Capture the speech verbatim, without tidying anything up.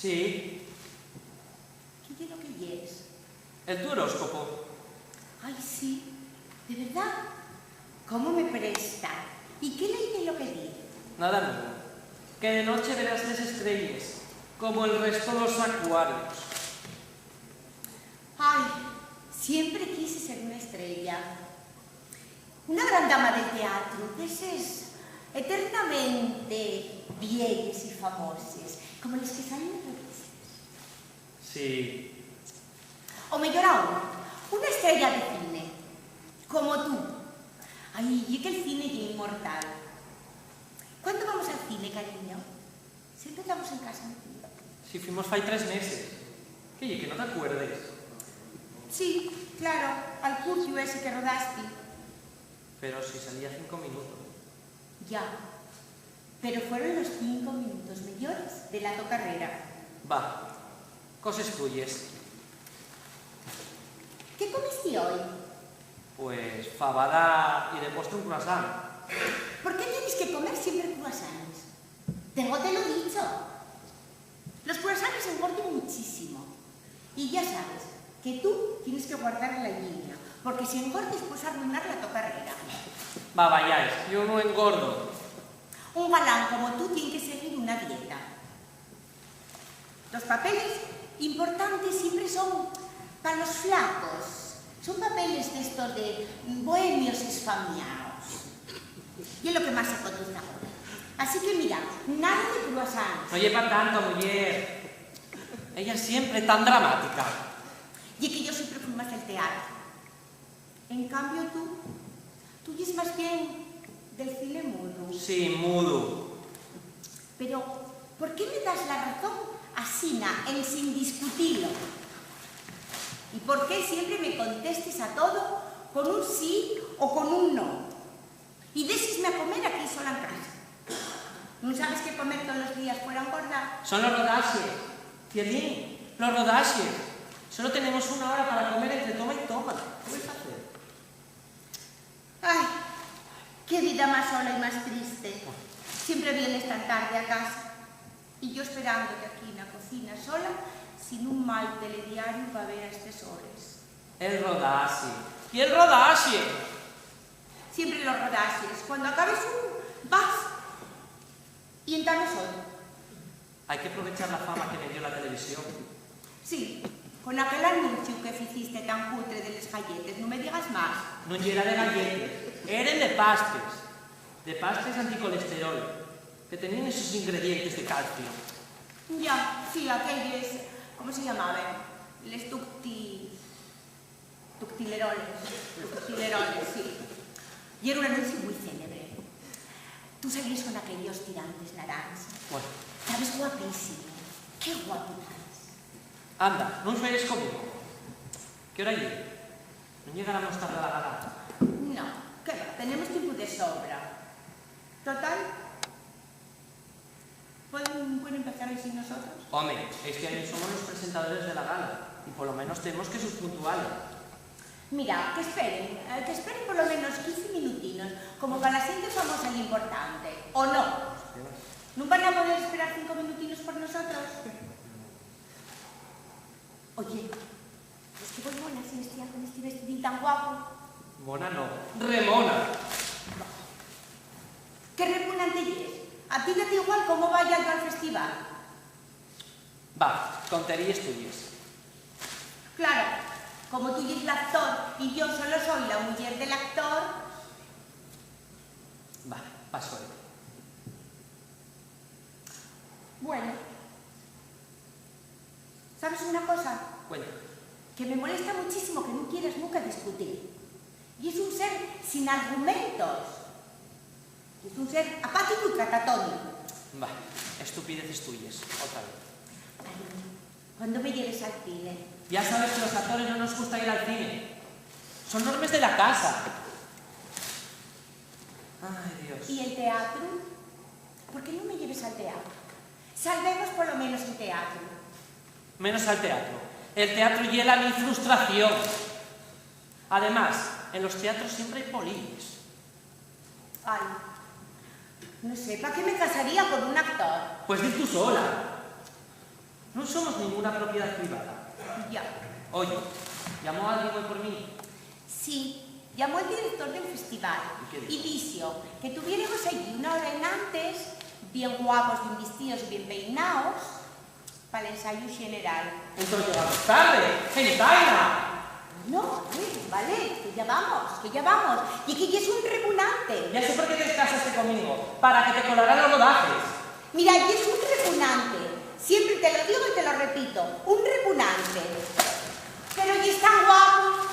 Sí. ¿Qué ye lo que llees? El tu horóscopo. Ai, sí, de verdá. ¿Cómo me presta? ¿Y qué leí de lo que di? Nada nuevo. Que de noche verás les estrelles, como el resto los acuarios. Ai, siempre quise ser una estrella. Una gran dama del teatru, d'eses eternamente vielles y famoses, como les que salen en revistes. Sí. O meyor aún, una estrella de cine, como tú. Ai, ye que'l cine ye inmortal. ¿Cuándo vamos al cine, cariño? Siempre tamos en casa metido. Si fuimos fai tres meses. ¿Qué ye, que no t'acuerdes? Sí, claro, al curtiu ese que rodasti. Pero si salía cinco minutos. Ya, pero fueron los cinco minutos meyores de la to carrera. Va, coses tuyes. ¿Qué comesti hoy? Pues fabada y de postre un croissant. ¿Por qué tienes que comer siempre croissants? Tengo te lo dicho. Los croissants engordan muchísimo. Y ya sabes que tú tienes que guardar la llinia, porque si engordes, pues arruinar la to carrera. Va, vayáis, yo no engordo. Un galán como tú tiene que seguir una dieta. Los papeles importantes siempre son pa los flacos. Son papeles d'estos de bohemios esfamiaos. Y es lo que más se cotiza ahora. Así que mira, nada de croissants. No ye pa tanto, muyer. Ella siempre tan dramática. Y es que yo siempre fui más del teatro. En cambio, tú, tú yes más bien del cine mudo. Sí, mudo. Pero, ¿por qué me das la razón asina, ensin discutilo? ¿Y por qué siempre me contestes a todo con un sí o con un no? Y déxesme a comer aquí sola en casa. ¿Nun sabes que comer tolos días fuera engorda? Son los rodaxes, Cielín, los rodaxes. Solo tenemos una hora para comer entre toma y toma. ¿Qué voi facer? Ai, qué vida más sola y más triste. Siempre vienes tan tarde a casa. Y yo esperándote aquí na cocina sola, sin un mal telediario pa ver a estes hores. El rodaxe. ¿Qué rodaxe? Siempre los rodaxes. Cuando acabes unu, vas y entames otru. Hai que aprovechar la fama que me dio la televisión. Sí, con aquel anunciu que ficiste tan cutre de les galletes, nun me digas más. Non yera de galletes, eren de pastes. De pastes anticolesterol, que teníen esos ingredientes de calcio. Ya, sí, aquelles, ¿cómo se llamaban? Les ducti-, ductileroles. Los ductileroles, sí. Yera un anunciu mui célebre. Tú salíes con aquellos tirantes naranxa. Bueno. Tabes guapísimo. Qué guapo tabes. Anda, nun xuegues conmigo. ¿Qué hora ye? ¿Nun llegaramos tarde a la gala? No, qué va, tenemos tiempu de sobra. Total, ¿pueden, pueden empezar hoy sin nosotros? Home, este año somos los presentadores de la gala y polo menos tenemos que ser puntuales. Mira, que esperen, eh, que esperen polo menos quince minutinos, como pa la xente famosa y importante, ¿o no? Nun van a poder esperar cinco minutinos por nosotros. Oye, ¿es que voi mona sin estiar con esti vestidín tan guapo? Mona no, remona. ¿Qué repugnante yes? ¿A ti date igual cómo vaya yo al festival? Va, tonteríes tuyes. Claro, como tú yes l'actor y yo solo soy la muyer del actor. Va, pa suerte. Bueno. ¿Sabes una cosa? Cuenta. Que me molesta muchísimo que nun quieras nunca discutir. Yes un ser sin argumentos. Yes un ser apático y catatónico. Bah, estupideces tuyes, otra vez. Cariño, ¿cuándo me lleves al cine? Ya sabes que los actores no nos gusta ir al cine. Son normes de la casa. Ay, Dios. ¿Y el teatro? ¿Por qué nun me lleves al teatro? Salvemos polo menos el teatro. Menos al teatro. El teatro ye la mi frustración. Además, en los teatros siempre hai polilles. Ai, no sé, ¿pa qué me casaría con un actor? Pues dir tú sola. Nun somos ninguna propiedá privada. Ya. Oye, ¿llamó alguien hoy por mí? Sí, llamó el director del festival. ¿Y qué dijo? Y dixo que tuviéremos allí una hora enantes, bien guapos, bien vistíos y bien peinaos, pal ensayu xeneral. Entón llegamos tarde, gentaina. No, vale, vale, que ya vamos, que ya vamos. Y que yes un repunante. Ya sé por qué te casaste conmigo, para que te colara los rodajes. Mira, yes un repunante. Siempre te lo digo y te lo repito, un repunante. Pero yes tan guapo.